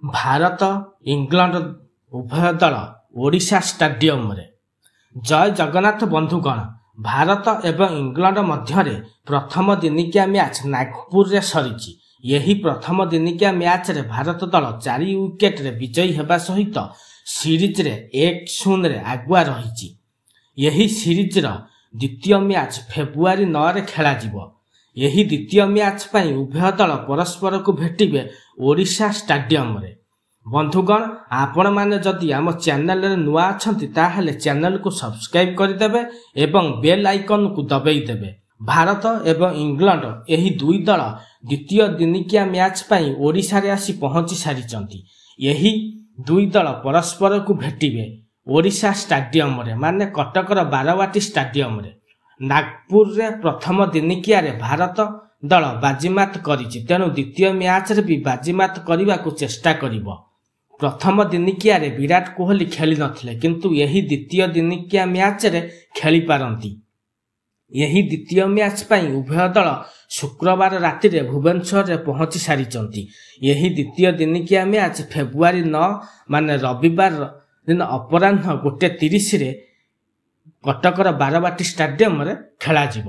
Bharat England ଉଭୟ ଦଳ ଓଡ଼ିଶା ଷ୍ଟାଡିୟମରେ। ଜୟ ଜଗନ୍ନାଥ ବନ୍ଧୁଗଣ, ଭାରତ ଏବଂ ଇଂଲଣ୍ଡ ମଧ୍ୟରେ ପ୍ରଥମ ଦିନିକିଆ ମ୍ୟାଚ୍ ନାଗପୁରରେ ସରିଛି। ଏହି ପ୍ରଥମ ଦିନିକିଆ ମ୍ୟାଚ୍ରେ ଭାରତ ଦଳ 4 ୱିକେଟରେ ବିଜୟୀ ହେବା ସହିତ ସିରିଜରେ 1-0ରେ ଆଗୁଆ ରହିଛି। ଏହି ସିରିଜର ଦ୍ୱିତୀୟ ମ୍ୟାଚ୍ ଫେବୃଆରୀ 9ରେ ଖେଳାଯିବ। ଏହି ଦ୍ୱିତୀୟ ମ୍ୟାଚ୍ ପାଇଁ ଉଭୟ ଦଳ ପରସ୍ପରକୁ ଭେଟିବେ ଓଡ଼ିଶା ଷ୍ଟାଡିୟମରେ। ବନ୍ଧୁଗଣ, ଆପଣମାନେ ଯଦି ଆମ ଚ୍ୟାନେଲରେ ନୂଆ ଅଛନ୍ତି, ତାହେଲେ ଚ୍ୟାନେଲକୁ ସବସ୍କ୍ରାଇବ୍ କରିଦେବେ ଏବଂ ବେଲ୍ ଆଇକନ୍କୁ ଦବେଇ ଦେବେ। ଭାରତ ଏବଂ ଇଂଲଣ୍ଡ ଏହି ଦୁଇ ଦଳ ଦ୍ୱିତୀୟ ଦିନିକିଆ ମ୍ୟାଚ୍ ପାଇଁ ଓଡ଼ିଶାରେ ଆସି ପହଞ୍ଚି ସାରିଛନ୍ତି। ଏହି ଦୁଇ ଦଳ ପରସ୍ପରକୁ ଭେଟିବେ ଓଡ଼ିଶା ଷ୍ଟାଡିୟମରେ, ମାନେ କଟକର ବାରବାଟୀ ଷ୍ଟାଡିୟମରେ। ନାଗପୁରରେ ପ୍ରଥମ ଦିନିକିଆରେ ଭାରତ ଦଳ ବାଜିମାତ କରିଛି, ତେଣୁ ଦ୍ୱିତୀୟ ମ୍ୟାଚ୍ରେ ବି ବାଜିମାତ କରିବାକୁ ଚେଷ୍ଟା କରିବ। ପ୍ରଥମ ଦିନିକିଆରେ ବିରାଟ କୋହଲି ଖେଳି ନଥିଲେ, କିନ୍ତୁ ଏହି ଦ୍ୱିତୀୟ ଦିନିକିଆ ମ୍ୟାଚ୍ରେ ଖେଳିପାରନ୍ତି। ଏହି ଦ୍ୱିତୀୟ ମ୍ୟାଚ୍ ପାଇଁ ଉଭୟ ଦଳ ଶୁକ୍ରବାର ରାତିରେ ଭୁବନେଶ୍ୱରରେ ପହଞ୍ଚି ସାରିଛନ୍ତି। ଏହି ଦ୍ୱିତୀୟ ଦିନିକିଆ ମ୍ୟାଚ୍ ଫେବୃଆରୀ 9, ମାନେ ରବିବାର ଦିନ ଅପରାହ୍ନ 1:30ରେ କଟକର ବାରବାଟୀ ଷ୍ଟାଡିୟମରେ ଖେଳାଯିବ।